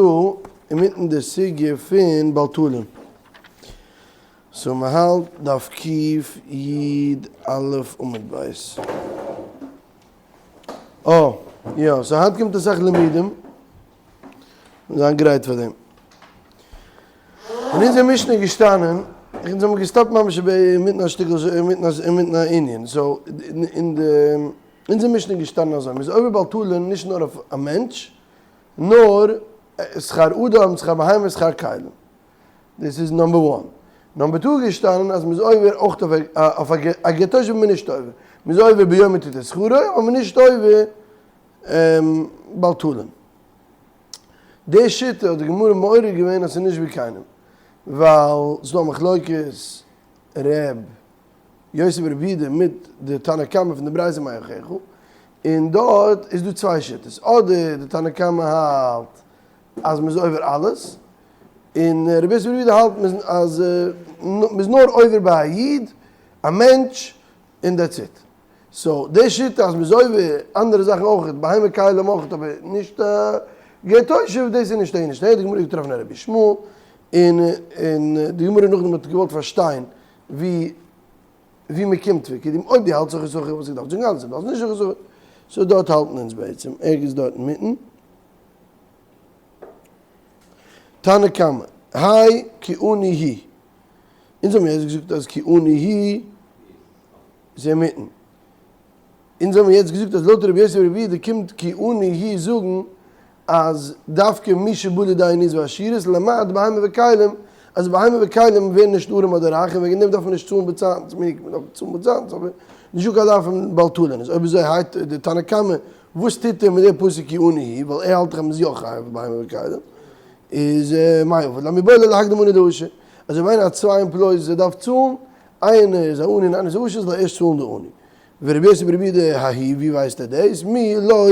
דא אינמיטן די סוגיא פון בעל תלין. סאו מ'האלט דף קי"א עמוד ב'. אה, יא, סאו היינט קומט אסאך לימודים, מיר זיין גרייט פאר דעם. אין אונזער משנה איז געשטאנען, אונז האבן געסטאפט ממש אינמיטן א שטיקל, אינמיטן א ענין, סאו אין די אונזער משנה איז געשטאנען אזוי, מ'איז עובר בל תלין נישט נאר אויף א מענטש, נאר שכר אדם, שכר בהמה, שכר כלים. דאס איז number one. number two איז געשטאנען אז מ'איז עובר אויך אויף א גר תושב איז מען נישט עובר. מ'איז עובר ביום תיתן שכרו, אבער מ'איז נישט עובר בל תלין. די שיטה האט די גמרא מעורר געווען אז ס'איז נישט ווי קיינעם. ווייל ס'איז דא א מחלוקת ר' יוסי ברבי יהודה מיט די תנא קמא פון די ברייתא מה אחיך, און דארט איז דא צוויי שיטות, אדער די תנא קמא האלט אז מ'איז עובר אלעס, און רבי יוסי ברבי יהודה האלט אז מ'איז נאר עובר ביי א איד, א מענטש, און that's it. so די שיטה אז מ'איז עובר אנדערע זאכן אויך, בהמה כלים אויך, אבער נישט גר תושב, דאס איז נישט אהין נישט אהער, די גמרא האט געטראפן א רבי ישמעאל, און די גמרא נאכדעם האט געוואלט פארשטיין ווי ווי מען קומט פון קודם אויב דו האלטסט זכר זכר וואלסטו געדארפט זאגן אלעס אויב דו האלסט נישט זכר זכר so דארט האלטן אונז בעצם ערגעץ דארט אינמיטן. תנא קמא, האי כי עני הוא. אונז האבן יעצט געזאגט אז כי עני הוא איז אינמיטן. אונז האבן יעצט געזאגט אז לויט רבי יוסי ברבי יהודה קומט כי עני הוא זאגן אז דווקא מי שבא לידי עניות ועשירות למעט בהמה וכלים, אז בהמה וכלים ווערן נישט ארעם אדער רייך און וועגן דעם דארף מען נישט צאלן באצייטנס, מען דארף צאלן באצייטנס אבער נישט דא קיין לאו פון בל תלין, איז אויב אזוי הייט די תנא קמא וואס טוט ער מיט די פסוק כי עני הוא ווייל ער האלט דאך אז מען איז יא חייב בהמה וכלים, איז מאי עביד ליה מיבעי ליה להקדים עני לעשיר, אז אויב איינער האט צוויי employees ער דארף צאלן, איינער איז א עני און איינער איז א עשיר זאל ער ערשט צאלן די עני. ורבי יוסי ברבי יהודה ההיא, ווי ווייסט ער דאס? מי לא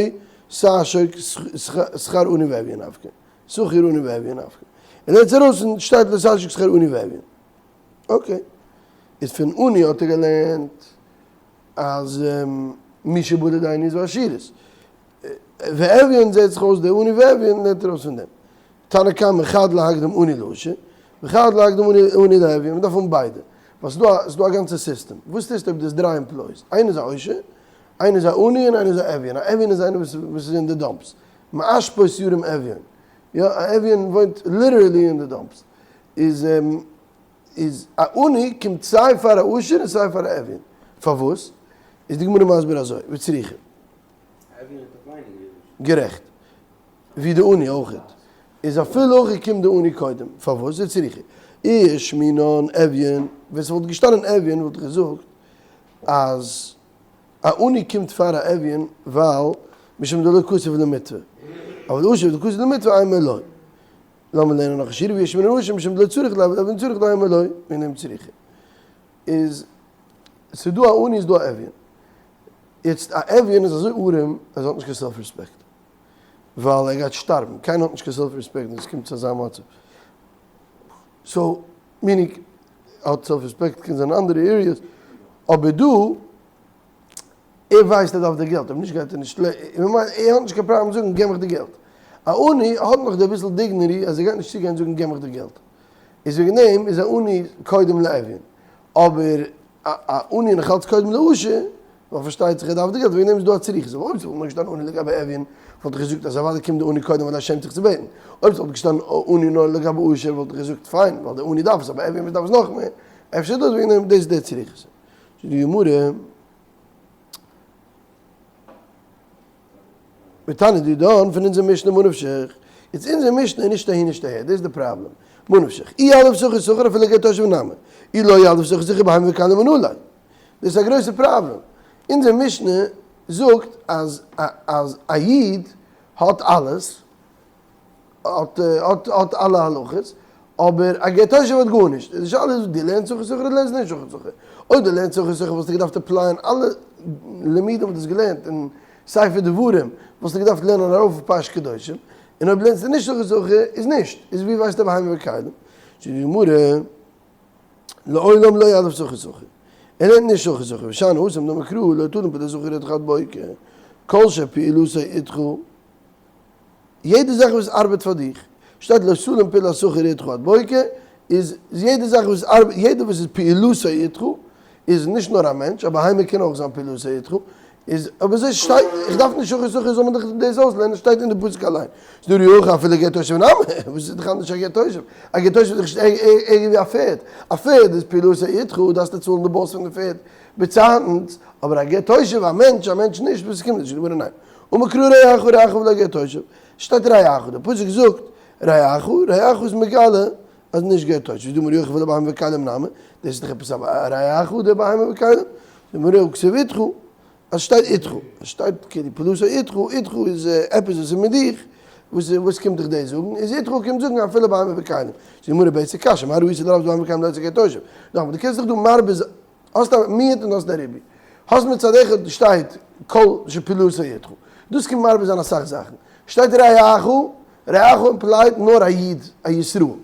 תעשוק שכר עני ואביון נפקא, שכיר עני ואביון נפקא. ער לערנט עס ארויס און שטייט לא תעשוק שכר עני ואביון. okay. איז פון עני האט ער געלערנט אז מי שבא לידי עניות ועשירות. ואביון זעהט זיך אויס די עני ואביון לערנט ער ארויס פון דעם. תנא קמא חד להקדים עני לעשיר, וחד להקדים עני לאביון, מ'דארף האבן ביידע, ווייל ס'איז דא א גאנצע סיסטעם, וואס טוסטו אויב דו האסט דריי employees, איינער איז א עושר, איינער איז א עני און איינער איז א אביון, א אביון איז איינער וואס איז אין די dumps, מאשפות ירים אביון, יא א אביון וואוינט literally אין די dumps, איז איז א עני קומט סיי פאר א עושר און סיי פאר א אביון, פארוואס? איז די גמרא מסביר אזוי, וצריכא. אביון האט דאך ווייניגער ווי עושר. גערעכט. ווי די עני אויכעט, איז אפילו הכי קומט די עני קודם, פארוואס איז צריכא אי אשמעינן אביון, ווען ס'וואלט געשטאנען אביון וואלט איך געזאגט אז א עני קומט פאר א אביון ווייל משום דלא כתיב למיתבא, אבל עשיר דכתיב למיתבא אימא לא, לאמיר לערנען נאך א שורה ואי אשמעינן עשיר משום דלא צריך ליה אבל אביון צריך ליה אימא לא, וועגן דעם צריכא איז ס'דא א עני איז דא א אביון, יעצט א אביון איז אזוי ארעם אז ער האט נישט קיין self respect. ווייל ער גייט שטארבן, קיינער האט נישט קיין self respect ווען עס קומט צו אזא מצב, so meaning ער האט self respect קען זיין אין אנדערע areas, אבער דא ער ווייסט ער דארף די געלט, אויב נישט גייט ער נישט, ער האט נישט קיין פראבלעם זאגן געב מיך די געלט, א עני האט נאך די אביסל dignity אז ער גייט נישט צוגיין זאגן געב מיך די געלט, איז וועגן דעם איז א עני קודם לאביון, אבער א עני נאך אלץ קודם לעשיר, ווייל פארשטייט זיך ער דארף די געלט, וועגן דעם איז דא א צריכות, אבער אויב ס'וואלט נאר געשטאנען עני לגבי אביון, וואלט איך געזאגט אז אוודאי קומט די עני קודם ווייל ער שעמט זיך צו בעטן, אויב ס'וואלט געשטאנען עני נאר לגבי עשיר וואלט איך געזאגט פיין, ווייל די עני דארף עס, אבער אביון וואס דארף עס נאך מער, אפשר דאס וועגן דעם, דאס איז די צריכות. זאגט די גמרא. ותניא דידן פון אונזער משנה מה נפשך, יעצט אונזער משנה איז נישט אהין נישט אהער, דאס איז די פראבלעם, מה נפשך, אי יליף שכיר שכיר אפילו גר תושב נמי, אי לא יליף שכיר שכיר בהמה וכלים מנא ליה, דאס איז א גרויסע פראבלעם, אונזער משנה זאגט אז אז א איד האט אלעס, האט האט האט אלע הלכות, אבער א גר תושב האט גארנישט, די שאלה איז דו לערנסט שכיר שכיר אדער לערנסט נישט שכיר שכיר, אויב דו לערנסט שכיר שכיר וואלסטו געדארפט apply ען אלע לימודים וואס דו האסט געלערנט אין ספר דברים, וואלסטו געדארפט לערנען ארויף אויף פרשת קדושים, און אויב לערנסטו נישט שכיר שכיר איז נישט, איז ווי ווייסטו בהמה וכלים? זאגט די גמרא, לעולם לא יליף שכיר שכיר, ער לערנט נישט שכיר שכיר, ושאני התם דאמר קרא לא תלין פעולת שכיר עד חד בוקר, כל שפעולתו איתך, יעדע זאך וואס ארבעט פאר דיך. שטייט לא תלין פעולת שכיר אתך עד בוקר, איז יעדע זאך וואס ארבעט, יעדער וואס איז פעולתו אתך, איז נישט נאר א מענטש, א בהמה קען אויך זיין פעולתו אתך, איז אויב אזוי שטייט, איך דארף נישט שכיר שכיר זאל מען דאך דאס אויסלערנען, שטייט אין די פסוק אליין. ס'איז דא רוח אפילו גר תושב נמי, וואס איז דאך אנדערש א גר תושב? א גר תושב איז דאך נישט ערגער ווי א פערד, א פערד איז פעולתו אתך, דארפסטו צאלן די באס פון די פערד באצייטנס, אבער א גר תושב, א מענטש, א מענטש נישט, וואס קומט נישט, גמרא ניין. אמר קרא רעך רעך ולא גר תושב, שטייט רעך, די פסוק זאגט רעך, רעך איז מגלה אז נישט גר תושב, איז דא מריח אפילו בהמה וכלים נמי, דאס איז דאך עפעס א רעך די בהמה וכלים, די מריח כתיב אתך, אז שטייט אתך, אז שטייט כאילו פעולתו אתך, אתך איז עפעס וואס איז מיט דיך, וואס וואס קומט דיך דאס זאגן, איז אתך קומט זאגן אפילו בהמה וכלים, זאגט די גמרא בעצם קשיא, מה ראית לרבות בהמה וכלים לא אצל גר תושב, נאכאמאל דו קענסט דיך דא מרבה זיין, האסט א מיעוט און האסט א ריבוי. האסט מצד אחד שטייט כל שפעולתו אתך. דאס קומט מרבה זיין אסאך זאכן. שטייט רעך, רעך imply ט נאר א איד, א ישראל. און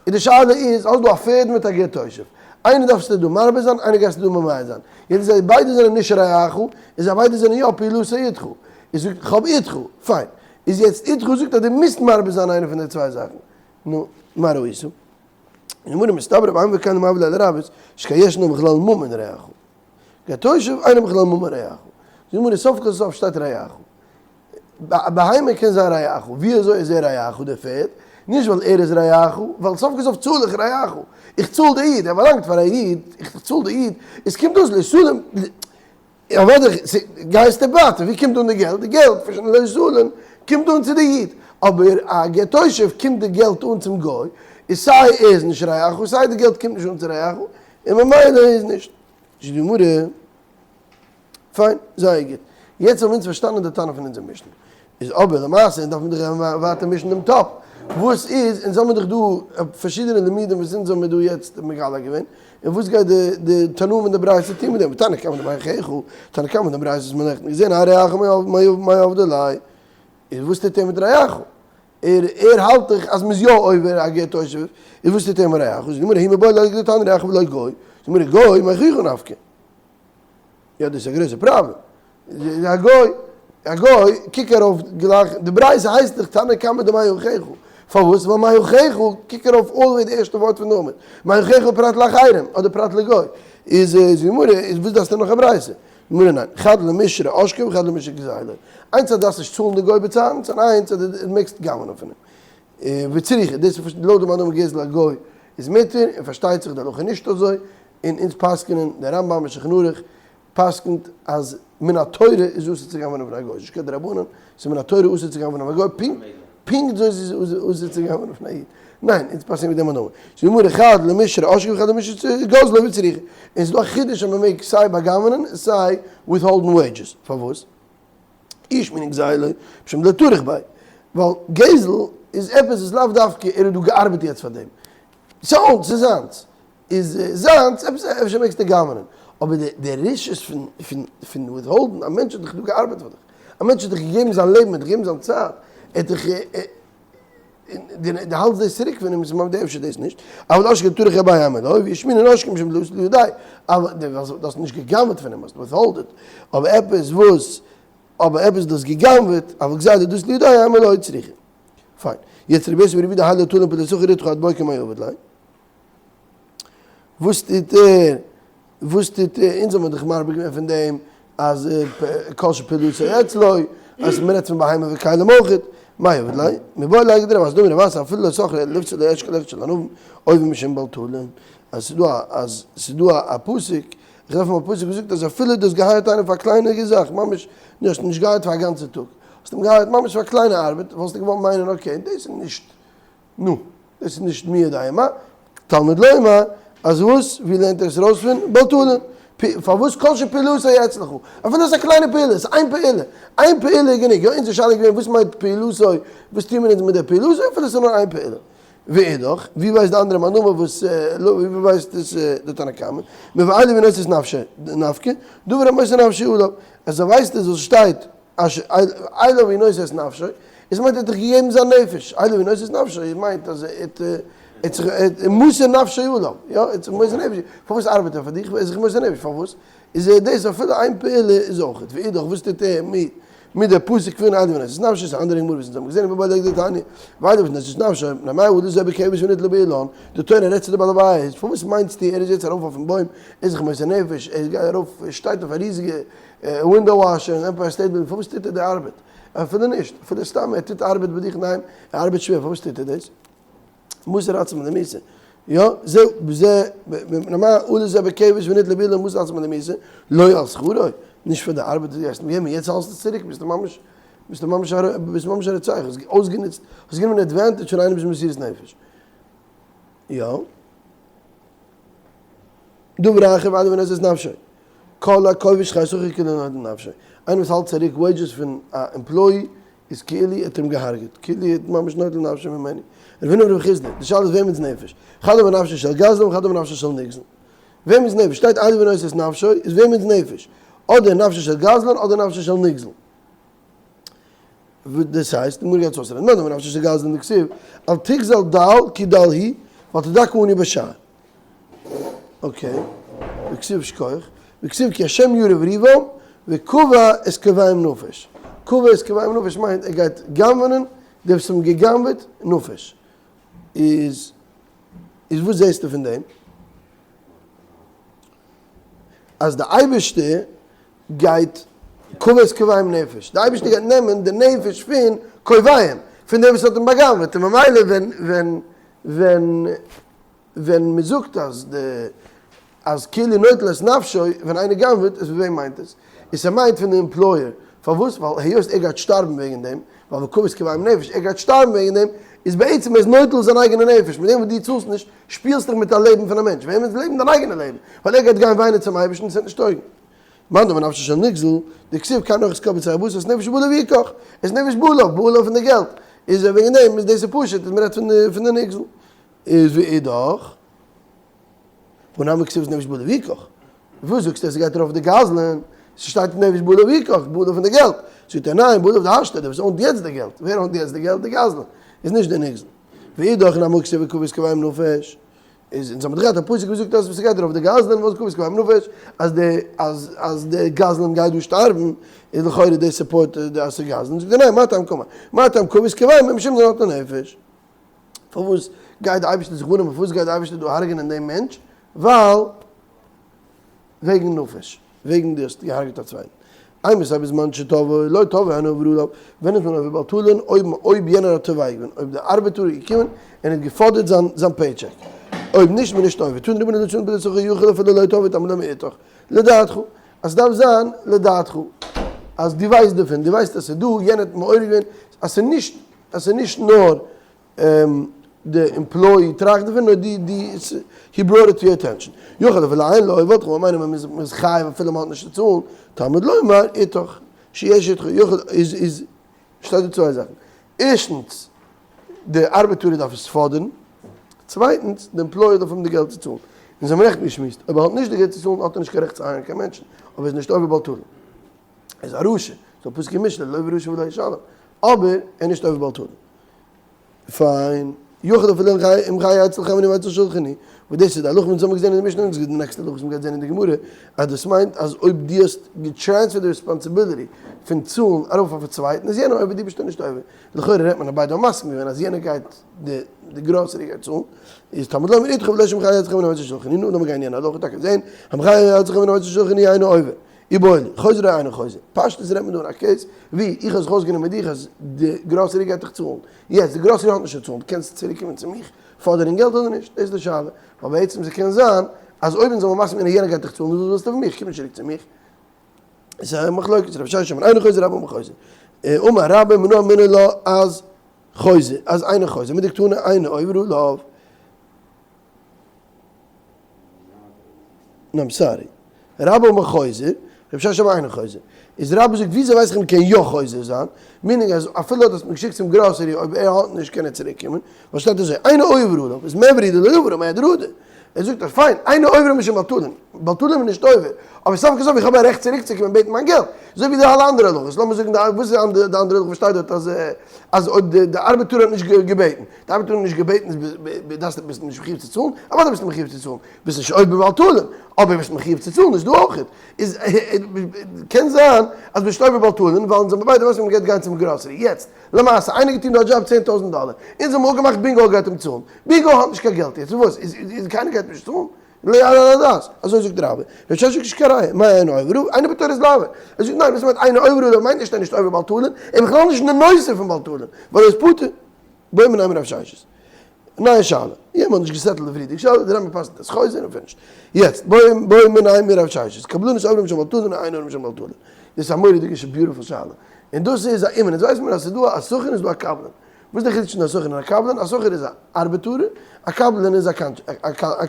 די שאלה איז, האסט דא א פערד מיט א גר תושב. איינער דארפסטו דא מרבה זיין, איינער גייסטו דא ממעט זיין. יעצט זיי ביידע זענען נישט רעך, און זיי ביידע זענען יא פעולתו אתך. איז זאגט כ'האב אתך, פיין. איז יעצט אתך זאגט אז דו מוזט מרבה זיין איינע פון די צוויי זאכן. נו, מה ראית? גמרא מסתברא בהמה וכלים הוה ליה לרבות שכן ישנו בכלל ממון רעך גר תושב אינו בכלל ממון רעך זאגט גמרא סוף כל סוף שטייט רעך א בהמה קען זיין רעך ווי אזוי איז ער רעך די פערד נישט ווייל ער איז רעך ווייל סוף כל סוף צאל איך רעך איך צאל די איד ער באלאנגט פאר א איד איך צאל די איד עס קומט אויס לשלם אוודאי, גייסטו ווייטער, ווי קומט אן די געלט? די געלט פון לא תלין קומט אן צו די איד, אבער א גר תושב קומט די געלט אן צום גוי, איז סיי ער איז נישט רעך און סיי די געלט קומט נישט אן צו רעך, און ממילא איז נישט. זאגט די גמרא, פיין, זייער גוט, יעצט האבן אונז פארשטאנען די טענה פון אונזער משנה. איז אבער למעשה דארף מען דאך ווייטער מישן דעם טאפ, וואס איז, אונז האמיר דאך דא פארשידענע לימודים וואס אונז האמיר דא יעצט מגלה געווען, און וואס גייט די די תנאים אין די ברייתא טון מיט דעם, תנא קמא דמי אחיך, תנא קמא די ברייתא וואס מיר נעכטן געזען, הא רעך מאי עבדי ליה, איז וואס טוט ער מיט רעך? ער ער האלט דאך אז מ'איז יא עובר א גר תושב, איז וואס טוט ער מיט רעך? זאגט די גמרא, ההוא מיבעי ליה לכדתניא רעך ולא גוי, זאגט די גמרא גוי מאחיך נפקא. יא דאס איז א גרויסע פראבלעם. א גוי, א גוי, קוק ארויף גלייך, די ברייתא הייסט דאך תנא קמא דמי אחיך, פארוואס? ווייל מי אחיך, קוק ארויף all the way די ערשטע ווארט פון די עמוד, מי אחיך פרט לאחרים, אדער פרט לגוי, איז איז גמרא, איז וואס דארפסטו נאך א ברייתא? גמרא ניין, חד למישרא עושקיה וחד למישרא גזיליה, איינס אז דארפסט נישט צאלן די גוי באצייטנס, און איינס אז דו מעגסט גנב'נען פון אים. וצריכא, דאס איז פשוט לויט די מאן דאמר גזל הגוי איז מותר, און פארשטייט זיך די הלכה איז נישט אזוי, און אונז פסק'נען, דער רמב ם אין שולחן ערוך פסק'נט אז מן התורה איז אסור צו גנב'נען פון א גוי, ס'נישט קיין דרבנן, ס'איז מן התורה אסור צו גנב'נען פון א גוי, פונקט פונקט אזוי איז אסור צו גנב'נען פון א איד. ניין, אונז פסק'נען מיט דעם מאן דאמר. ס'איז גמרא חד למישרא עושקיה וחד למישרא גזליה וצריכא. און ס'איז דא א חידוש אז מ'מעג סיי בא'גנב'נען און סיי withhold ן wages. פארוואס? אי אשמעינן גזיליה משום דלא טרח ביה. ווייל גזל איז עפעס וואס לאו דווקא ער האט דא געארבעט יעצט פאר דעם. ס'אונס, ס'איז זיינס. איז זיינס, עפעס אפשר מעגסטו גנב'נען, אבער די די רשעות פון פון פון withhold ן, א מענטש האט דאך דא געארבעט פאר דיך, א מענטש האט דיך געגעבן זיין לעבן, האט דיך געגעבן זיין צייט, ער האט דיך די די האלטסט דאס צוריק פון אים, איז ממש אפשר דאס נישט, אבל עושקיה דטרח ביה אימא לא, ואי אשמעינן עושקיה משום דלא אתי לידיה, אבער די האסט נישט געגנב'ט פון אים, האסט withhold ד, אבער עפעס וואס, אבער עפעס דו האסט געגנב'ט, אבל גזיליה דאתי לידיה אימא לא צריכא. פיין. יעצט רבי יוסי ברבי יהודה האי לא תלין פעולת שכיר אתך עד בוקר מאי עביד ליה. וואס טוט ער? וואס טוט ער? אונז האבן דאך מרבה געווען פון דעם אז כל שפעולתו אצלו, אז מ'רעדט פון בהמה וכלים אויכעט, מאי עביד ליה? מיבעי ליה לכדרב אסי דאמר רב אסי אפילו לא שכרו אלא לפצוע לו אשכול אחד של ענבים עובר משום בל תלין, אז ס'איז דא א אז ס'איז דא א פסוק, איך דארף א פסוק וואס זאגט אז אפילו דו האסט גע hire ט איינעם פאר א קליינע זאך, ממש דו האסט אים נישט גע hire ט פאר א גאנצע טאג, האסט אים גע hire ט ממש פאר א קליינע ארבעט, וואלסטו געוואלט מיינען okay דאס איז נישט נו, דאס איז נישט מי יודע מה, תלמוד לומר, אז וואס? ווי לערנט ער עס ארויס פון? בל תלין. פארוואס כל שפעולתו אצלך? אפילו עס איז א קליינע פעולה, עס איז איין פעולה, איין פעולה איז גענוג, יא אונזער שאלה איז געווען וואס מיינט פעולתו, וואס טוהן מיר אונז מיט די פעולתו, אפילו עס איז נאר איין פעולה. ואידך, ווי ווייסט די אנדערע מאן דאמר וואס, ווי ווייסט עס די תנא קמא, מבעלי' ונושא את נפשו נפקא, דבר המוסר נפשו עליו, אז ער ווייסט עס וואס שטייט אליו הוא נושא את נפשו, עס מיינט ער האט דאך געגעבן זיין נפש, אליו הוא נושא את נפשו, עס מיינט אז ער האט ער האט זיך מוסר נפשו עליו, יא, ער האט זיך מוסר נפש, פארוואס ארבעט ער פאר דיך, ער איז זיך מוסר נפש, פארוואס? איז ער דאס אפילו איין פעולה איז אויך, ואידך וואס טוט ער מיט. מיט די פסוק פון עד ונס נפשו איז א אנדערע גמרא וואס אונז האבן געזען אין בבא דתניא ועד ונס נפשו מפני מה הוא לזה בכבש ונתלה באילן, די תורה רעדט צו די בעל הבית, פארוואס מיינסטו ער איז יעצט ארויף אויפן בוים, ער איז זיך מוסר נפש, ער גייט ארויף ער שטייט אויף א ריזיגע window washer אין עמפייער סטעיט בילדינג, פארוואס טוט ער די ארבעט? אפילו נישט, אפילו סתם ער טוט ארבעט ביי דיך אינדערהיים, ער ארבעט שווער, פארוואס טוט ער דאס? מוסר עצמו למיתה, יא, זה זה, מפני מה עלה זה בכבש ונתלה באילן מוסר עצמו למיתה, לא על שכרו, נישט פאר די ארבעט וואס דו גייסט אים געבן, יעצט האלסטו עס צוריק, ביסטו ממש, ביסטו ממש א, ביסט ממש א רוצח, האסט אויסגענוצט, האסט גענומען advantage פון איינעמ'ס מסירות נפש. יא. דבר אחר ואין ונס את נפשו. כל הכובש שכר שכיר כאילו נוטל נפשו. איינער וואס האלט צוריק wages פון א employee איז כאילו ער האט אים געהארגעט, כאילו ער האט ממש נוטל נפשו ממנו. רב הונא ברב חסדא, די שאלה איז וועמענס נפש? חד אמר נפשו של גזלן וחד אמר נפשו של נגזל. וועמענס נפש? שטייט אלו ונושא את נפשו, איז וועמענס נפש? אדער נפשו של גזלן אדער נפשו של נגזל. דאס הייסט, די גמרא גייט אויסרעדן, מאן דאמר נפשו של גזלן דכתיב, אל תגזל דל כי דל הוא, ואל תדכא עני בשער. okay, וכתיב שכוח, וכתיב כי השם יריב ריבם, וקבע את קבעיהם נפש. קבע את קבעיהם נפש מיינט ער גייט גנב'נען די וואס האבן גע'גנב'עט נפש. איז איז וואס זעסטו פון דעם? אז די אייבערשטער גייט קבע את קבעיהם נפש, די אייבערשטער גייט נעמען די נפש פון קובעיהם, פון דעם וואס האט אים בא'גנב'עט, און ממילא ווען ווען ווען ווען מען זאגט אז די אז כאילו נוטל את נפשו ווען איינער גנב'עט איז פון וועם מיינט עס? איז ס'מיינט פון די employer, פארוואס? ווייל היות ער גייט שטארבן וועגן דעם, ווייל וקבע את קבעיהם נפש, ער גייט שטארבן וועגן דעם, איז בעצם ער איז נוטל זיין אייגענע נפש, מיט דעם וואס דו צאלסט נישט, שפילסט דיך מיט א לעבן פון א מענטש, וועמענס לעבן? דיין אייגענע לעבן, ווייל ער גייט גיין וויינען צום אייבערשטן, עס וועט נישט טויגן. מאן דאמר נפשו של נגזל, דכתיב כאן אוחז כל בצע הבשר, את נפש בעליו יקח, את נפש בעליו, בעליו פון די געלט, איז וועגן דעם איז דאס איז פשוט אז מען רעדט פון די נגזל. איז ואידך, הא נמי כתיב את נפש בעליו יקח, וואס זאגסטו אז ס'גייט ארויף די גזלן, ס'שטייט נפש בעליו יקח, בעליו פון די געלט, זאגט ער ניין, בעליו דהשתא, דער וואס own ט יעצט די געלט, ווער own ט יעצט די געלט? די גזלן, איז נישט די נגזל. ואידך נמי כתיב וקבע את קבעיהם נפש, איז אונז האבן דאך געהאט א פסוק וואס זאגט אז ס'גייט ארויף די גזלן, וואס וקבע את קבעיהם נפש, אז די אז אז די גזלן גייט דא שטארבן, איז לכאורה דאס support די אז ס'גזלן, זאגט ער ניין, מה טעם קאמר, מה טעם קבע את קבעיהם משום דנטלו נפש. פארוואס גייט די אייבערשטער זיך וואונדערן פארוואס גייט די אייבערשטער דא הרג'נען דעם מענטש, ווייל וועגן נפש, וועגן דו האסט געהרג'עט א צווייטן. אימתי בזמן שתבעו לא תבעו אינו עובר עליו, ווען איז מען עובר בל תלין, אויב אויב יענער האט תובע געווען, אויב דער ארבעטאר איז געקומען און האט געפאדערט זיין זיין paycheck, אויב נישט איז מען נישט עובר, תנו רבנן לצון בלצון יכול אפילו לא תבעו תלמוד לומר איתך, לדעתך, אז ס'דארף זיין לדעתך, אז דו ווייסט דערפון, דו ווייסט אז ס'איז דא, יענער האט מעורר געווען אז ס'איז נישט אז ס'איז נישט נאר די employee טראכט דערפון נאר די די he brought it to your attention. יכול אפילו אין לו, וואלט איך געמיינט אז מ'איז מ'איז חייב אפילו מ'האט נישט צו צאלן, תלמוד לומר איתך שיש איתך יכול איז איז שטייט דא צוויי זאכן, ערשטנס די ארבעטארער דארף עס פאדערן, צווייטנס די employer דארף האבן די געלט צו צאלן. אונז האבן נעכטן געשמועסט, אויב ער האט נישט די געלט צו צאלן האט ער נישט קיין רעכט צו hire ן קיין מענטשן, אויב ער איז נישט עובר בל תלין. ער איז א רשע, ס'איז א פסוק אין משלי, לא יבא רשע ולא ישלם, אבער ער איז נישט עובר בל תלין. פיין, יכול אפילו אם חי אצל חמני ואצל שולחני, וואס דאס איז די הלכה וואס אונז האבן געזען אין די משנה און די נעקסטע הלכה וואס מ'גייט זען אין די גמרא, אז דאס מיינט אז אויב דו האסט גע transfer ט די responsibility פון צאלן ארויף אויף א צווייטן איז יענער עובר דו ביסט נישט עובר. לכאורה רעדט מען אז ביידע האבן מסכים געווען אז יענער גייט די גראסערי גייט צאלן, איז תלמוד לומר איתך ולא שמחי אצל חמני ואצל שולחני, נו לאמיר גיין יענע הלכה טאקע זען, המחי אצל חמני ואצל שולחני אינו עובר. איבעיא להו, חוזר או אינו חוזר. פשטות רעדט מען דא אין א case ווי איך האב זיך אויסגענומען מיט דיך אז די גראסערי גייט דיך צאלן. יעצט די גראסערי האט נישט צו צאלן, דו קענסט צוריק קומען צו מיך פאדערן געלט אדער נישט? דאס איז די שאלה. ווייל בעצם ס'קען זיין אז אויב אונז זאלן מסכים זיין אז יענער גייט דיך צאלן, וואס ווילסטו פון מיך? קום נישט צוריק צו מיך. עס איז א מחלוקת, רב ששת אמר אינו חוזר רבה אמר חוזר. אמר רבה מנא אמינא לה אז חוזר, אז אינו חוזר, מדקתני אינו עובר עליו. ניין sorry. רבה אמר חוזר, רב ששת אמר אינו חוזר. איז רבה זאגט וויאזוי ווייס איך מ'קען יא חוזר זיין? meaning אז אפילו האט עס מיר געשיקט צום גראסערי אויב ער האט נישט קען ער צוריק קומען, ווייל שטייט אזוי אינו עובר עליו איז מעברי דלא עבר ומעד רדה, ער זאגט אז פיין אינו עובר משום בעל תלין, בעל תלין איז נישט עובר, אבער סוף כל סוף איך האב א רעכט צוריק צו קומען בעטן מיין געלט, אזוי ווי די אלע אנדערע הלכות, לאמיר זאגן די וואס איז די אנדערע הלכה וואס שטייט דארט אז אז אויב די די ארבעטאר האט נישט געבעטן, די ארבעטאר האט נישט געבעטן איז דארפסטו ביסטו נישט מחיוב צו צאלן, אוודאי ביסטו מחיוב צו צאלן, ביסט נישט עובר בעל תלין, אבער ביסט מחיוב צו צאלן איז דא אויכעט. איז קען זיין אז ביסט עובר בל תלין ווייל אונז האבן ביידע מסכים מ'גייט גיין צום גראסערי יעצט למעשה איינער געטון דא א דזשאב 10,000 דאלער אונז האבן אפגעמאכט בינגאו גייט אים צאלן בינגאו האט נישט קיין געלט יעצט וואס איז איז קיינער גייט נישט צאלן לא יעלה על הדעת אזוי זאגט רבה ר' ששת זאגט נישט קיין ראיה מאי אינו עובר אינו בתורת לאוין ער זאגט ניין וואס מיינט אינו עובר עליו מיינט נישט ער איז נישט עובר בל תלין ער איז בכלל נישט אין די נושא פון בל תלין ווייל ער איז פטור בואי מנין מרב ששת. נייע שאלה. יענער האט נישט גע settle ט די פריערדיגע שאלה, די רמב ם פסק'נט אז חוזר און פינישט. יעצט, בואי מנין מרב ששת, קבלנות עוברים משום בעל תלין און אין עוברים משום בעל תלין. דאס איז א מורא'דיגע beautiful שאלה. און דאס איז א אומן. אונז ווייסן מיר אז ס'איז דא א שכיר און ס'איז דא א קבלן. וואס איז די חילוק צווישן א שכיר און א קבלן? א שכיר איז א ארבעטארער, א קבלן איז א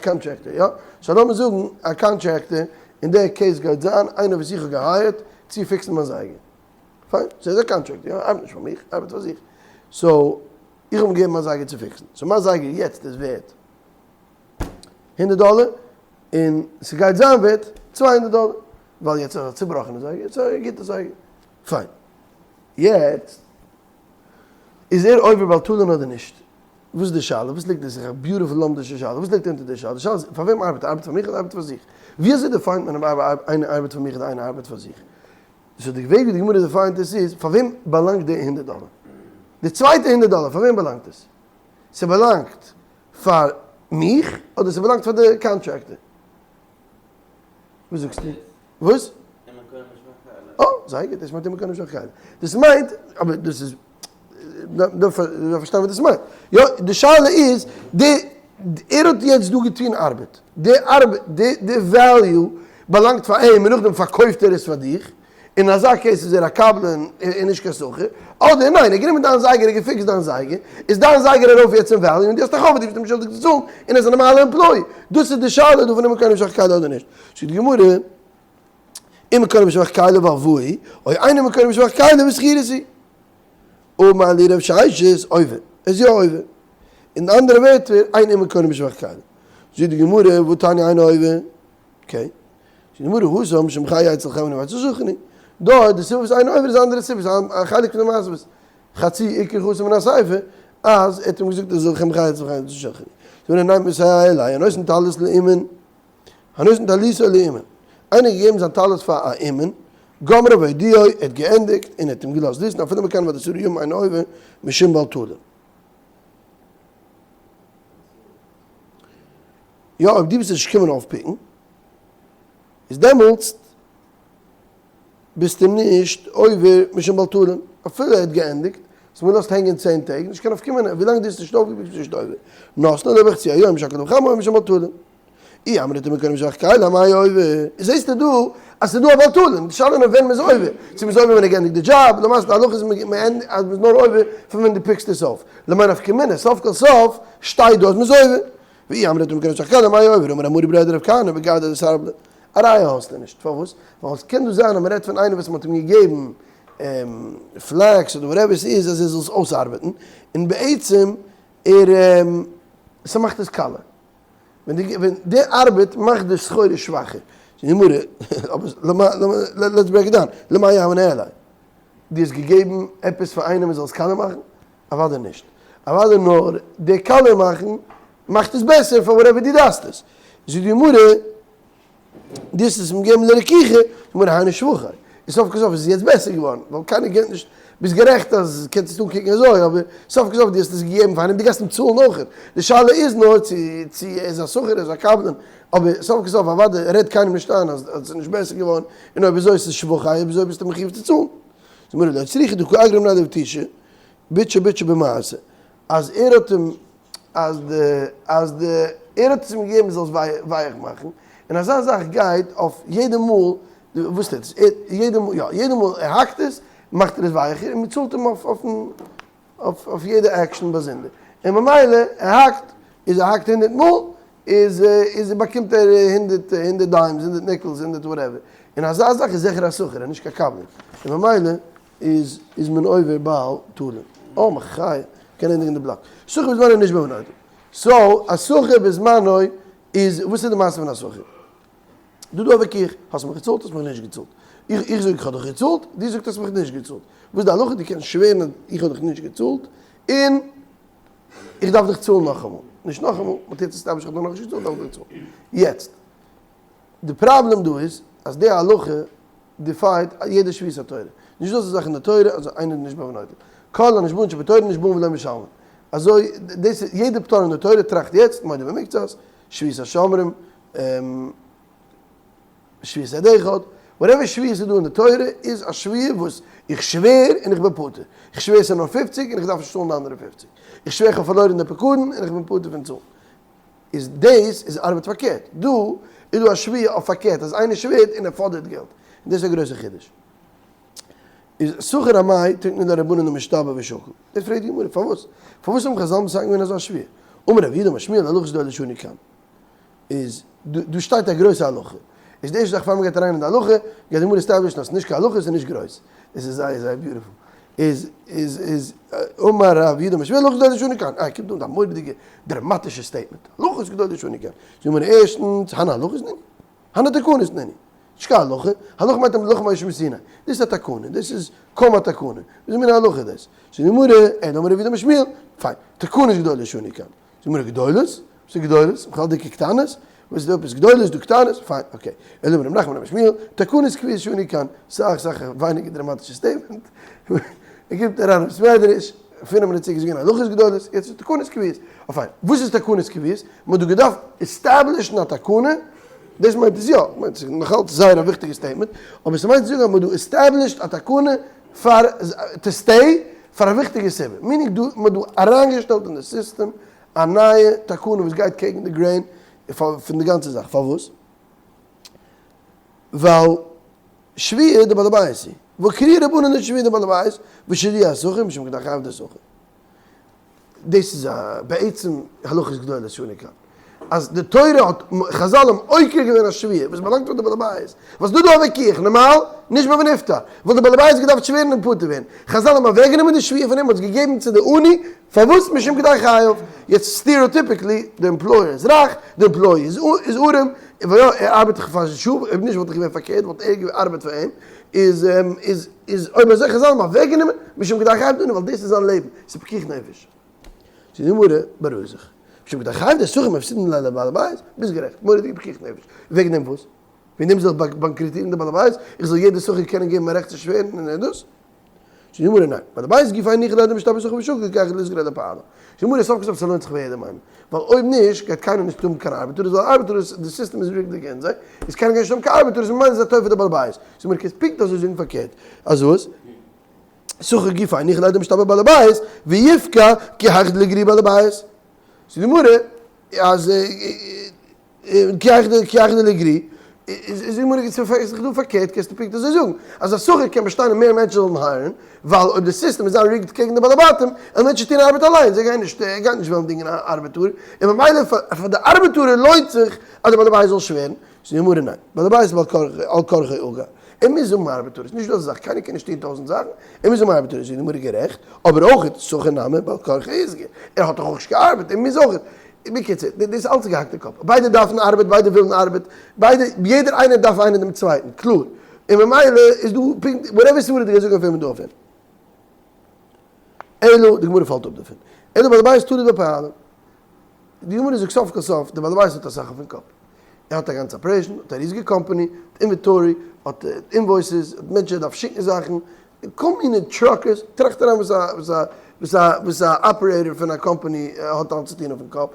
contractor, יא? so לאמיר זאגן א contractor אין די case גייט זיין איינער וואס איך האב גע hire ט צו fix ן מיין זייגער. פיין, ס'איז א contractor, יא? ארבעט נישט פאר מיך, ארבעט פאר זיך. so, איך האב אים געגעבן מיין זייגער צו fix ן, so מיין זייגער יעצט איז ווערט הונדערט דאלער, און ס'גייט זיין ווערט 200 דאלער, ווייל יעצט איז א צובראכענע זייגער, יעצט איז א גוטע זייגער. פיין. יעצט איז ער עובר בל תלין אדער נישט? וואס איז די שאלה? וואס ליגט דאס? איז א beautiful לומדישע שאלה. וואס ליגט אונטער די שאלה? די שאלה איז, פאר וועם ארבעט ער? ארבעט פאר מיך אדער ארבעט פאר זיך? ווי אזוי define ט מען אויב איינער ארבעט פאר מיך אדער איינער ארבעט פאר זיך? so די וועג ווי די גמרא define ט עס איז, פאר וועם באלאנגט די הונדערט דאלער? די צווייטע הונדערט דאלער פאר וועם באלאנגט עס? ס'באלאנגט פאר מיך אדער ס'באלאנגט פאר די contractor? וואס זאגסטו? וואס? אה, זייער גוט, דאס מיינט אם קונה בשבח כלי. דאס מיינט, אבער דאס איז, דארף פארשטיין וואס דאס מיינט. יא, די שאלה איז, די, ער האט יעצט דא געטון ארבעט, די ארבעט, די די value באלאנגט פאר אים און נאכדעם פארקויפט ער עס פאר דיך, אין אזא case איז ער א קבלן און נישט קיין שכיר, אדער ניין, ער האט גענומען דיין זייגער און גע fix ט דיין זייגער, איז דיין זייגער ארויף יעצט אין value און דו האסט א חוב און דו ביסט אים שולדיג צו צאלן און ער איז א נארמאלע employee. דאס איז די שאלה דא פון אם קונה בשבח כלי אדער נישט. זאגט די גמרא, אם קונה בשבח כלי בהלוואה, או אינו קונה בשבח כלי בשכירות היא. אמר ליה רב ששת, עובר, ער איז יא עובר. אין אנדערע ווערטער, אין אומן קונה בשבח כלי. זאגט די גמרא, והתניא אינו עובר. okay. זאגט די גמרא, התם משום חי אצל חמני ואצל שכני. דא די סיבה וואס אינו עובר איז א אנדערע סיבה, ס'איז א חלק פון די מעשה וואס חצי עיקר חסר מן הסיפא, אז ער האט אים געזאגט ער זאל חמי אצל חמני ואצל שכני. זאגט די גמרא, ניין מסייע ליה, הנותן טלית לאומן. הנותן טליתו לאומן, איינער האט געגעבן זיין טלית פאר א אומן, גמרה והודיעו, ער האט געענדיגט און ער האט אים געלאזט וויסן אפילו מקנא ועד עשרה ימים אינו עובר משום בל תלין. יא אויב דו ביסט נישט געקומען אויף pick ן איז דעמאלטס ביסטו נישט עובר משום בל תלין, אפילו ער האט געענדיגט, האסט אים געלאזט הענגען צען טעג, נישט קיין נפקא מינה, ווילאנג דו האסט נישט אויפגע pick ט ביסטו נישט עובר, נתנו לו בחצי היום שהכל נהיה בדברו משום בל תלין. אי אמרת אם קונה בשבח כלי אמאי עובר, זעסטו דא אז ס'איז דא א בל תלין, די שאלה איז נאר ווען מ'איז עובר, צו מ'איז עובר ווען ער געענדיגט די דזשאב, למעשה די הלכה איז אז מ'איז נאר עובר פון ווען דו pick סט עס אויף, למאי נפקא מינה, סוף כל סוף שטייט דא אז מ'איז עובר. ואי אמרת אם קונה בשבח כלי אמאי עובר, אמר רב מרי בריה דרב כהנא בגדא דסרבלא, א ראיה האסטו נישט, פארוואס? ווייל עס קען דא זיין אז מ'רעדט פון איינער וואס מ'האט אים געגעבן flax אדער whatever ס'איז אז ער זאל עס אויסארבעטן, און בעצם ער ס'מאכט עס קאלע. ווען די ווען די ארבעט מאכט די סחורה שוואכער. זאגט די גמרא, אבער let's break it down, למאי הוה ניהליה? דו האסט געגעבן עפעס פאר איינעם ער זאל עס קאלער מאכן? אוודאי נישט. אוודאי נאר די קאלער מאכן מאכט עס בעסער פאר whatever דו דארפסט עס. זאגט די גמרא, דו האסט עס אים געגעבן לרכיחה, זאגט די גמרא היינו שבחיה, און סוף כל סוף איז עס יעצט בעסער געווארן, ווייל קיינער געבט נישט, ביסט גערעכט אז קענסט עס אנקוקן אזוי, אבער סוף כל סוף דו האסט עס געגעבן פאר איינעם, דו גייסט אים צאלן אויכעט, די שאלה איז נאר צו צו ער איז א שכיר ער איז א קבלן, אבער סוף כל סוף אוודאי רעד קיינעם נישט איין אז עס איז נישט בעסער געווארן, און אויב אזוי עס איז שבחיה, אויב אזוי ביסטו מחיוב צו צאלן. זאגט די גמרא לא צריכא דקא אגרא מיניה לבטושי, ביטשע ביטשע במעשה, אז ער האט אים אז די אז די ער האט עס אים געגעבן זאל עס ווייעך מאכן, און אזא זאך גייט אויף יעדע מאל, וואס טוט עס? יעדע מאל יא יעדע מאל ער האקט עס מאכט ער עס ווייעכער און מען צאלט אים אויף אויפן אויף אויף יעדע עקשן באזונדער, און ממילא ער האקט איז ער האקט הונדערט מאל איז איז באקומט ער הונדערט הונדערט dimes הונדערט nickels הונדערט whatever, און אזא זאך איז זיכער א שכיר און נישט קיין קבלן, און ממילא. איז איז מען עובר בל תלין. אה מחיה, קען ענדיגן די בלאק. שכיר בזמנו נשבע ונוטל. so א שכיר בזמנו איז, וואס איז די מעשה פון א שכיר? דא דא א וויכוח, האסט מיך געצאלט האסט מיך נישט געצאלט. איך איך זאג איך האב דיך געצאלט, דו זאגסט האסט מיך נישט געצאלט. וואס איז די הלכה? דו קענסט שווערן אז איך האב דיך נישט געצאלט, און איך דארף דיך צאלן נאכאמאל. נישט נאכאמאל, מ'האט יעצט עסטאבלישט איך האב דיך נאכנישט געצאלט דארף איך דיך צאלן. יעצט, די פראבלעם דא איז אז די הלכה defied יעדע שבועת התורה. נישט דא אזא זאך אין די תורה אז איינער איז נשבע ונוטל. כל הנשבעין שבתורה נשבעין ולא משלמין. אזוי דאס איז יעדע פטור אין די תורה טראכט יעצט מודה במקצת, שבועת השומרים, שבועת עד אחד, whatever שבועה איז דא אין די תורה איז א שבועה וואס איך שווער און איך בין פטור. איך שווער ס'איז נאר פופציג און איך דארף נישט צאלן די אנדערע פופציג. איך שווער איך האב פארלוירן די פקדון און איך בין פטור פון צאלן. איז דאס איז ארבעט פארקערט. דא איז דא א שבועה אויף פארקערט אז איינער שווערט און ער פאדערט געלט. און דאס איז א גרויסע חידוש. איז שכיר אמאי תיקנו ליה רבנן דמשתבע ושקיל. דאס פרעגט די גמרא פארוואס? פארוואס האבן חזל מתקן געווען אזא שבועה? אמר רב יהודה אמר שמואל הלכות גדולות שנו כאן. איז דא שטייט א גרויסע הלכה. איז די ערשטע זאך פאר מ'גייט אריין אין די הלכה, גייט די גמרא establish ן אז ס'נישט קיין הלכה, ס'איז נישט גרויס. עס איז זייער זייער beautiful. איז איז איז אמר רב יהודה אמר שמואל הלכות גדולות שנו כאן. אה, קומט אן א מורא'דיגע דראמאטישע statement. הלכות גדולות שנו כאן. זאגט מען ערשטנס, הני הלכות נינהו. הני תקנות נינהו. נישט קיין הלכה. הלכה מיינט הלכה משה מסיני. דאס איז א תקנה. דאס איז קוים א תקנה. וואס מין הלכה איז דאס? זאגט די גמרא, אלא אמר רב יהודה אמר שמואל. פיין. תקנות גדולות שנו כאן. זאגט די גמרא גדולות? וואס איז גדולות? בכלל דיקע קטנות? וואס איז דא עפעס גדולות דא קטנות? פיין okay. אלא אמר רב נחמן אמר שמואל, תקנות קביעות שנו כאן, סאך סאך א ווייניגער דראמאטישע statement. ער קומט אריין אין בית מדרש, פינף מינוט צוריק איז געווען הלכות גדולות, יעצט איז תקנות קביעות. אה פיין, וואס איז תקנות קביעות? מען האט דא געדארפט establish ן א תקנה, דאס מיינט עס יא, מיינט עס נאכאלץ זייער א וויכטיגע statement, אבער ס'מיינט צו זאגן אז מען האט דא established א תקנה פאר to stay פאר א וויכטיגע סיבה, meaning דא מען האט דא אריינגעשטעלט אין די סיסטעם א נייע תקנה וואס גייט קעגן די grain פון די גאנצע זאך, פארוואס? ווייל שבועה דבעל הבית היא, וקרי רבנן לשבועה דבעל הבית ושרי השכיר משום כדי חייב דשכיר. דאס איז א בעצם הלכות גדולות שנו כאן, אז די תורה האט, חזל האבן עוקר געווען א שבועה וואס באלאנגט פאר די בעל הבית, וואס דא דא א וויכוח, נארמאל, נשבע ונפטר, וואלט די בעל הבית געדארפט שווערן און פטור ווערן, חזל האבן אוועקגענומען די שבועה פון אים, האט עס געגעבן צו די עני, פארוואס? משום כדי חייו, יעצט stereotypically, די employer איז רייך, די employee איז ארעם, ער ארבעט דאך פאר שעה, אויב נישט וואלט דאך געווען פארקערט, וואלט ער געארבעט פאר אים, איז איז איז אויב אזוי חזל האבן אוועקגענומען משום כדי חייו דעני ווייל דאס איז זיין לעבן, ס'איז פיקוח נפש. זאגט די גמרא, בארואיג זיך, משום כדי חייו דשכיר מפסידין ליה לבעל הבית, ביסט גערעכט, מורא'דיגע פיקוח נפש, וועגן דעם וואס? וועגן דעם זאל איך באנקראטירן די בעל הבית? איך זאל יעדע שכיר קענען געבן א רעכט צו שווערן און עדות? זאגט די גמרא, ניין, בעל הבית גופיה ניחא ליה דמשתבע שכיר ושקיל כי היכי דליסגור ליה לפועלים. זאגט די גמרא, סוף כל סוף ס'לוינט זיך פאר יעדעם איינעם, ווייל אויב נישט גייט קיינער נישט האבן קיין ארבעטער, ווייל ארבעטער די סיסטעם איז rigged against זיי, איז קיינער גייט נישט האבן קיין ארבעטער, ממילא איז א טובה פאר די בעל הבית. זאגט די גמרא, קענסט פונקט אזוי זאגן פארקערט, אז וואס? שכיר גופיה ניחא ליה דמשתבע בעל הבית, ויפקע כי היכי דליגרעיה בעל הבית. זאגט די גמרא, אז כי היכי דליגרעיה, איז די גמרא איז דאך דא פארקערט קענסטו פונקט אזוי זאגן אז א שכיר קען באשטיין אז מער מענטשן זאלן hire ן, ווייל אויב די סיסטעם איז זיין rigged קעגן די בעלי בתים, וועלן מענטשן טון ארבעט אליין, זיי גייען נישט, ער גייט נישט וועלן דינגען א ארבעטאר, און ממילא פאר די ארבעטארער לוינט זיך אז די בעל הבית זאל שווערן, זאגט די גמרא ניין, בעל הבית בעל כרחו אגר, ער מוז האבן ארבעטארערס, נישט דא אזא זאך, קיינער קען נישט טון טויזענט זאכן, ער מוז האבן ארבעטארערס, זאגט די גמרא גערעכט, אבער אויך שכיר נמי בעל כרחו איתגר, ער האט דאך אויך נישט געארבעט, ער מוז אויך, בקיצור, דאס איז אלץ געהאקטע קאפ. ביידע דארפן ארבעט, ביידע ווילן ארבעט, ביידע, יעדער איינער דארף איינער דעם צווייטן, קלאר. און ממילא איז דא פונקט, whatever סברא דו גייסט זאגן אויף אים איז דא אויף אים. אלא, די גמרא פאלט אפ דערפון. אלא בעל הבית תלוי בפועלים. די גמרא זאגט סוף כל סוף, דער בעל הבית האט אסאך אויפן קאפ. ער האט א גאנצע operation, האט א ריזיגע קאמפאני, האט inventory, האט invoices, האט מענטשן ער דארף שיקן זאכן, כל מיני truckers, טראכט אריין וואס א וואס א וואס א וואס א operator פון א קאמפאני האט אלץ צו טון אויפן קאפ,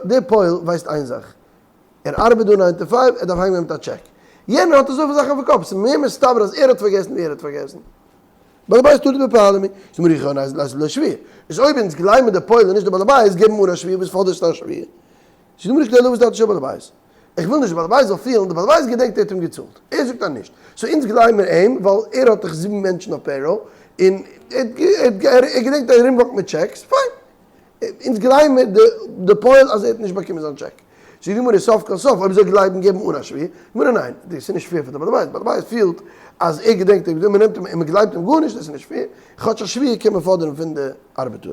דער פועל ווייסט איין זאך, ער ארבעט דא nine to five, ער דארף אהיימגיין מיט א טשעק. יענער האט אזויפיל זאכן אויפן קאפ, ס'איז מער מסתבר אז ער האט פארגעסן ווי ער האט פארגעסן. בעל הבית תלוי בפועלים, איז מיר איך און אז לא שבועה. איז אויב אונז גלייבן די פועל און נישט די בעל הבית, געבן מיר א שבועה וואס פאדערסטו א שבועה? ס'איז דא מיר כדי לוות דעתו של בעל הבית. איך וויל נישט די בעל הבית זאל פילן, די בעל הבית געדענקט ער האט אים געצאלט, ער זאגט אז נישט, so אונז גלייבן מיר אים ווייל ער האט דאך זיבן מענטשן אויף payroll, און ער געדענקט אז ער ארומוואקט מיט טשעקס, פיין, אונז גלייבן מיר די פועל אז ער האט נישט באקומען זיין טשעק. זאגט די גמרא סוף כל סוף אויב אזוי גלייבן געבן אן א שבועה, גמרא ניין, דאס איז נישט fair פאר די בעל הבית, בעל הבית פילט אז ער געדענקט אויב מען נעמט אים און מען גלייבט אים גארנישט דאס איז נישט fair, כאטש א שבועה קען מען פאדערן פון די ארבעטאר.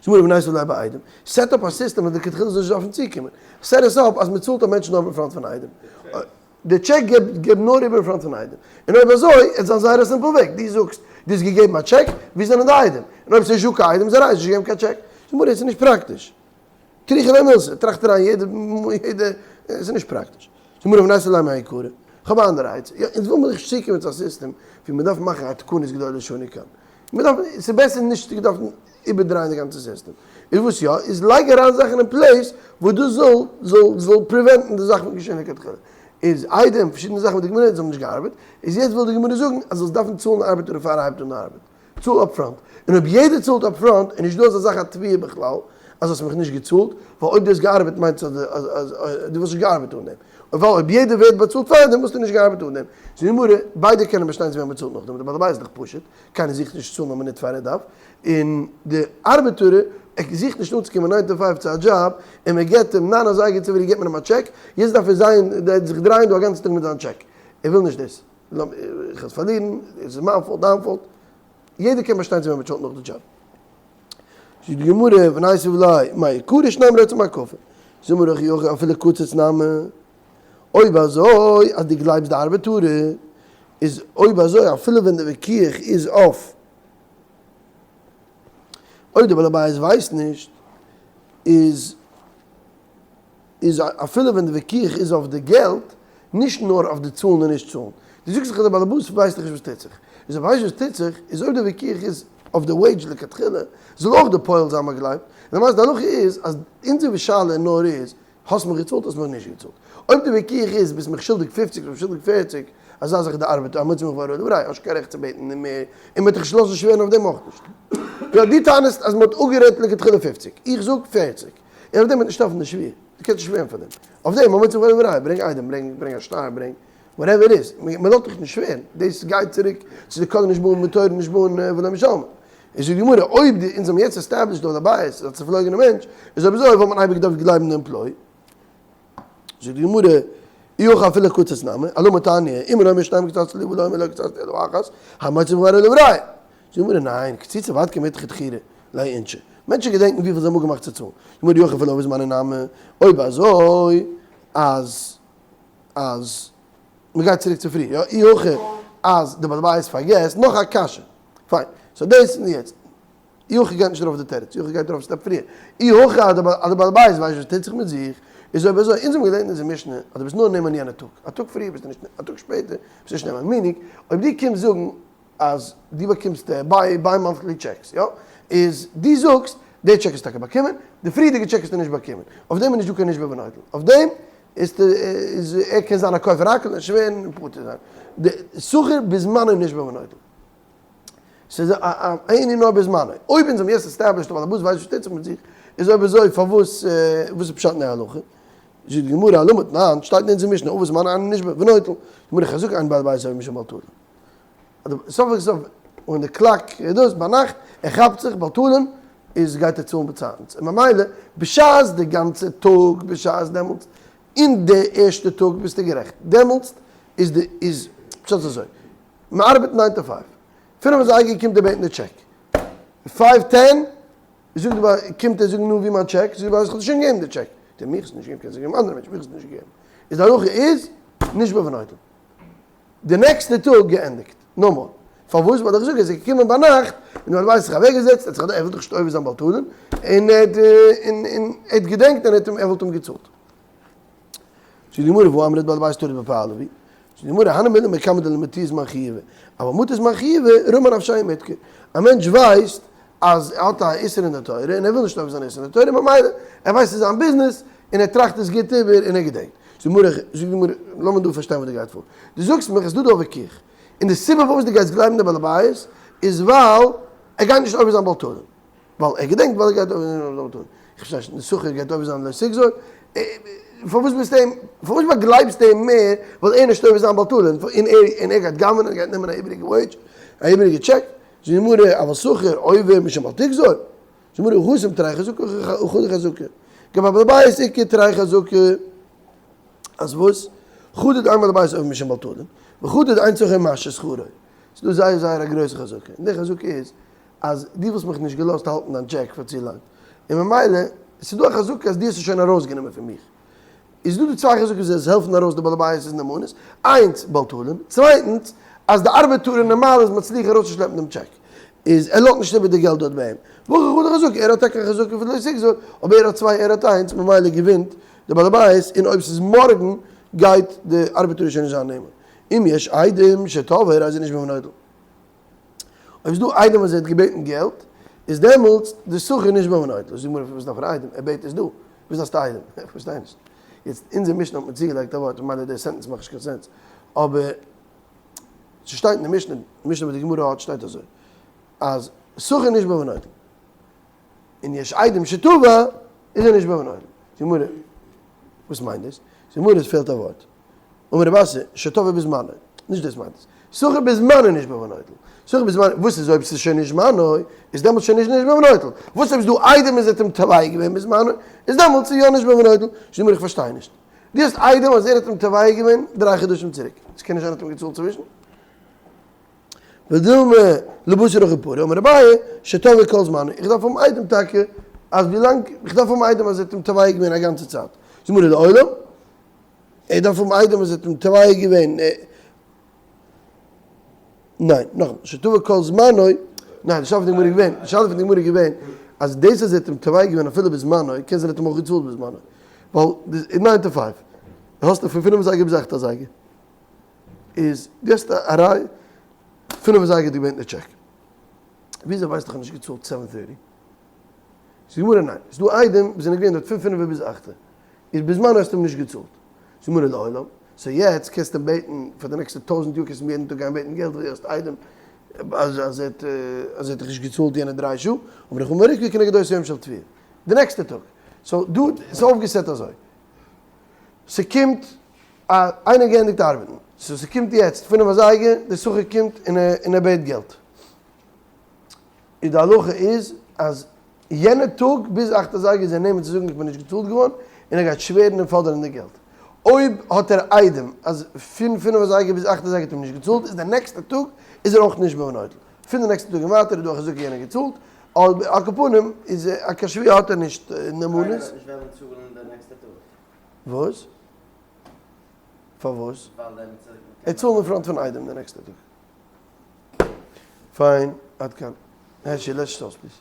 זאגט די גמרא וניתיב ליה בעדים, set up א סיסטעם אז לכתחילה זאל נישט דארפן צוקומען, set עס אפ אז מען צאלט א מענטש נאר אין front פון עדים, די טשעק געב נאר איבער אין front פון עדים, און אויב אזוי עס זיין זייער א simple וועג, דו זאגסט דו האסט געגעבן א טשעק, ווי זענען די עדים? און אויב ס'איז נישט דא קיין עדים איז א ראיה האסט נישט געגעבן קיין טשעק. זאגט די גמרא עס איז נישט פראקטיש. טריכא ליה מילתא, טראכט אריין יעדע יעדע, עס איז נישט פראקטיש. זאגט די גמרא וניתיב ליה מעיקרא, איך האב א אנדערע עצה, יא אונז וויל מיר נישט צוקומען צו א סיסטעם ווי מען דארף מאכן א תקנות גדולות שנו כאן, מען דארף, ס'איז בעסער נישט צו דארפן איבערדרייען די גאנצע סיסטעם, איז וואס יא, איז לייג אריין זאכן אין place וואס דאס זאל זאל זאל prevent ן די זאך פון געשען לכתחילה, איז איידעם פארשידענע זאכן וואס די גמרא זיי האבן נישט געארבעט, איז יעצט וויל די גמרא זאגן אז זאלסט דארפן צאלן ארבעטער פאר ער הייבט אן די ארבעט, צאל upfront, און אויב יעדער צאלט upfront איז נישט דא אזא זאך א תביעה בכלל אז האסט מיך נישט געצאלט, ווייל אויב דו האסט געארבעט מיינט עס אז אז דו וואלסט נישט געארבעט אן דעם, ווייל אויב יעדער ווערט באצאלט פארדעם וואלסטו נישט געארבעט אן דעם, זאגט די גמרא, ביידע קענען באשטיין צו ווערן באצאלט נאכדעם, די בעל הבית איז דאך פשוט, קיינער זוכט נישט צו צאלן א מינוט פאר ער דארף, און די ארבעטארער, ער זוכט נישט אנצוקומען nine to five צו א דזשאב, און מען געבט אים ניין אזייגער צופרי געבט מען אים א טשעק, יעצט דארף ער זיין זיך דרייען דא א גאנצן טאג מיט זיין טשעק, ער וויל נישט דאס, איך וועל עס פארלירן, עס איז מיין fault, דיין fault, יעדער קען באשטיין צו ווערן באצאלט נאך די דזשאב. זאגט די גמרא, וניתיב ליה מעיקרא שנים רוצים הקפה, זאג מיר אי הכי אפילו קצץ נמי, אויב אזוי אז דו גלייבסט די ארבעטארער, איז אויב אזוי אפילו ווען די וויכוח איז אויף אויב די בעל הבית ווייסט נישט, איז איז אפילו ווען די וויכוח איז אויף די געלט, נישט נאר אויף די צאלן און נישט צאלן. דו זאגסט דאך אז די בעל הבית ווייסט דאך נישט וואס טוט זיך. איז אויב ווייסט וואס טוט זיך, איז אויב די וויכוח איז אויף די וועידזש לכתחילה, זאל אויך די פועל זיין באגלייבט. למעשה די הלכה איז אז אונזער שאלה נאר איז, האסט מיך געצאלט האסט מיך נישט געצאלט. אויב די וויכוח איז ביסט מיך שולדיג פופציג ביסט מיך שולדיג פערציג, אזא זאך איז די ארבעט א מוציא מחברו לדברי, האסט קיין רעכט צו בעטן מער, און מ'וועט דיך נישט לאזן שווערן אויף דעם אויך נישט. יא דו טענה'סט אז מ'האט אפגערעדט לכתחילה פופציג, איך זאג פערציג, און אויף דעם וועט נישט העלפן די שבועה, דו קענסט נישט שווערן פאר דעם, אויף דעם המוציא מחברו לדברי, ברענג עדים, ברענג ברענג א שטר, ברענג whatever איט איז, מ'לאזט דיך נישט שווערן, דאס גייט צוריק צו די כל הנשבעין בתורה נשבעין ולא משלמין. איז זאגט די גמרא, אויב די אונז האבן יעצט established דא די בית איז א צופלויגענע מענטש, איז אויב אזוי וואלט מען אייביג געדארפט גלייבן די employee. זאגט די גמרא, אי הכי אפילו קצץ נמי, אלמה תניא, אם הוא אומר שתיים קצצת לי והוא אומר לא קצצתי אלא אחת, המוציא מחברו עליו ראיה. זאגט די גמרא, ניין, קציצה ודאי קמידחא דכירא ליה אינשי. מענטשן געדענקן וויפיל זיי האבן אפגעמאכט צו צאלן. זאגט די גמרא, אי הכי אפילו עובר זמנו נמי, אויב אזוי אז אז מ'גייט צוריק צו פריער, יא, אי הכי אז די בעל הבית פארגעסט, נאך א קשיא. פיין, so דאס איז יעצט. אי הכי גייט נישט ארויף די תירוץ, אי הכי גייט ארויף step פריער. אי הכי אז די בעל הבית ווייסט וואס טוט זיך מיט זיך, איז אויב אזוי, אונז האבן געלערנט אין אונזער משנה אז דו ביסט נאר נאמן יענע טאג, א טאג פריער ביסטו נישט, א טאג שפעטער ביסטו נישט נאמן. meaning, אויב דו קומסט זאגן אז דו באקומסט bi-monthly checks, יא? איז דו זאגסט, די טשעק האסטו טאקע באקומען, די פריערדיגע טשעק האסטו נישט באקומען. אויף דעם איז נישטא קיין נשבע ונוטל. אויף דעם איז איז ער קען זיין א כופר הכל און שווערן און פטור זיין. די שכיר בזמנו נשבע ונוטל. ס'איז א ענין נאר בזמנו. אויב אונז האבן יעצט established אז בעל הבית ווייסט וואס טוט זיך מיט זיך, איז אויב אזוי פארוואס וואס איז פשט אין די הלכה? זאגט די גמרא אלמה תנן, שטייט אין אונזער משנה עובר זמנו אינו נשבע ונוטל, גמרא חזקה אין בעל הבית עובר משום בל תלין. סוף כל סוף ווען די clock איז דאס ביינאכט, ער כאפט זיך בל תלין, איז גייט ער צאלן באצייטנס. און ממילא בשעת די גאנצע טאג בשעת דעמאלטס, אין די ערשטע טאג ביסטו גערעכט, דעמאלטס איז די איז פשט אזוי, מען ארבעט nine to five, פינף אזייגער קומט ער בעטן די טשעק, five ten זאגט די באר קומט ער זאגן נו ווי מיין טשעק, זאגט די באר איך האב דיר שוין געגעבן די טשעק, זאגט ער מיך האסטו נישט געגעבן קענסט געבן אנדערע מענטשן מיך האסטו נישט געגעבן, איז די הלכה איז נשבע ונוטל, די נעקסטע טאג געענדיגט, no more, פארוואס ווייל איך זאג ער איז געקומען ביינאכט און די בעל הבית האט זיך אוועק געזעצט ער האט זיך ער וויל דאך נישט עובר זיין בל תלין, און ער האט און און ער האט געדענקט און ער האט אים ער וואלט אים געצאלט. זאגט די גמרא והא אמרת בעל הבית טרוד בפועליו, זאגט די גמרא הני מילי מקמי דלא מטי זמן חיובא, אבל מטי זמן חיובא רמי אנפשיה ומדכר, א מענטש ווייסט אז ער האט א איסור אין די תורה און ער וויל נישט עובר זיין איסור אין די תורה ממילא ער ווייסט ס'איז זיין ביזנעס און ער טראכט עס גוט איבער און ער געדענקט. זאגט די גמרא, לאמיר דא פארשטיין וואס דא גייט פאר, דו זאגסט מיך עס איז דא דא א וויכוח, און די סיבה פארוואס דו גייסט גלייבן די בעל הבית איז ווייל ער גייט נישט עובר זיין בל תלין. ווייל ער געדענקט ווייל ער גייט עובר זיין לא תגזול, איך פארשטיי נישט, די שכיר גייט עובר זיין לא תגזול, פארוואס ביסטו אים, פארוואס באגלייבסטו אים מער ווייל ער נישט עובר זיין בל תלין, און ער און ער גייט גנב'נען ער גייט נעמען א איבעריגע וועידזש, א איבעריגע טשעק, זאגט די גמרא אבל שכיר עובר משום בל תגזול, זאגט די גמרא התם תרי חזקה וחדא חזקה. גבי בעל הבית איכא תרי חזקה אז וואס? חדא דאין בעל הבית עובר משום בלטלין, וחדא דאין שכיר משהה שכרו. ס'איז דא זייער זייער א גרויסע חזקה, און די חזקה איז אז דו וואלסט מיך נישט געלאזט האלטן דיין טשעק פאר צו לאנג, און ממילא ס'איז דא א חזקה אז דו האסט עס שוין ארויסגענומען פון מיך. איז דא די צוויי חזקות וואס העלפן ארויס די בעל הבית איז נאמנות, איינס בלטלין, צווייטנס אז די ארבעטארער נארמאל איז מצליח ארויסצושלעפן דעם טשעק, איז ער לאזט נישט איבער די געלט דארט ביי אים. והכא חדא חזקה, ער האט טאקע א חזקה פון לא תגזול, אבער ער האט צוויי ער האט איינס, ממילא געווינט די בעל הבית, און אויב ס'איז מארגן גייט די ארבעטארער שוין נישט זיין נאמן. אם יש עדים שתבעו הרי זה נשבע ונוטל. אויב איז דא עדים וואס ער האט געבעטן געלט, איז דעמאלטס די שכיר נשבע ונוטל. זאגט די גמרא וואס דארף ער עדים, ער בעט עס דא, וואס דארפסטו עדים? איך פארשטיי נישט. יעצט אונזער משנה האט מען צוגעלייגט א ווארט, ממילא די sentence מאכט נישט קיין sense, אבער ס'שטייט אין די משנה, משנה וואס די גמרא האט שטייט אזוי, אז שכיר נשבע ונוטל, און יש עדים שתבע איז ער נשבע ונוטל. די גמרא, וואס מיינט דאס? די גמרא עס פעלט א ווארט. אמר רב אסי, שתבע בזמנו, נישט דאס מיינט עס. שכיר בזמנו נשבע ונוטל. שכיר בזמנו, וואס איז אויב ס'איז שוין נישט זמנו, איז דעמאלטס שוין נישט נשבע ונוטל. וואס אויב ס'איז דא עדים און זי האט אים תובע געווען בזמנו, איז דעמאלטס איז יא נשבע ונוטל. זאגט די גמרא איך פארשטיי נישט. דו האסט עדים אז ער האט אים תובע געווען דריי חדשים צוריק. ס'קען נישט זיין ער האט אים געצאלט צווישן. ודילמא לבשר אחר פרה, אמר אביי, שתבע כל זמנו, איך דארף האבן עדים טאקע אז ווילאנג, איך דארף האבן עדים אז ער האט אים תובע געווען א גאנצע צייט. זאגט די גמרא לעולם. ער דארף האבן עדים אז ער האט אים תובע געווען, ניין, נאכאמאל, שתבע כל זמנו, ניין, די שאלה פון די גמרא איז געווען, די שאלה פון די גמרא איז געווען, אז דאס אז ער האט אים תובע געווען אפילו בזמנו, קען זיין ער האט אים אויך געצאלט בזמנו, ווייל nine to five, האסטו פון פינף אזייגער ביז אכט אזייגער, איז דו האסט א ראיה, פינף אזייגער האט געווען די טשעק, וויאזוי ווייסטו איך האב נישט געצאלט seven thirty? זאגט די גמרא ניין, ס'איז דא עדים וואס זענען געווען דארט פון פינף ביז אכט, איז בזמנו האסטו אים נישט געצאלט, זאגט די גמרא לעולם, so יעצט קענסטו אים בעטן פאר די נעקסטע טויזענט יאר קענסטו אים יעדן טאג גיין בעטן געלט ווייל דו האסט עדים אז אז ער האט אז ער האט דיך נישט געצאלט יענע דריי שעה, אבער איך אמר עקבי כנגד אותו יום של תביעה די נעקסטע טאג, so דא איז אויפגעסעט אזוי, ס'קומט א איינער געענדיגט ארבעטן, so ס'קומט יעצט פינף אזייגער, די שכיר קומט און ער און ער בעט געלט. איז די הלכה איז אז יענע טאג ביז אכט אזייגער איז ער נאמן צו זאגן איך בין נישט געצאלט געווארן און ער גייט שווערן און פאדערן די געלט. אויב האט ער עדים אז פון פינף אזייגער ביז אכט אזייגער האט אים נישט געצאלט איז די נעקסטע טאג איז ער אויך נישט בנוטל. פון די נעקסטע טאג און ווייטער איז דא א חזקה יענער געצאלט אבער על כל פנים איז א קיין שבועה האט ער נישט נאמנות. קיינער וועט נישט וועלן צאלן די נעקסטע טאג. וואס? פארוואס? ווייל דעמאלטס ער צאלן אין front פון עדים די נעקסטע טאג. פיין, עד כאן. הערשי, לעש עס אויס please.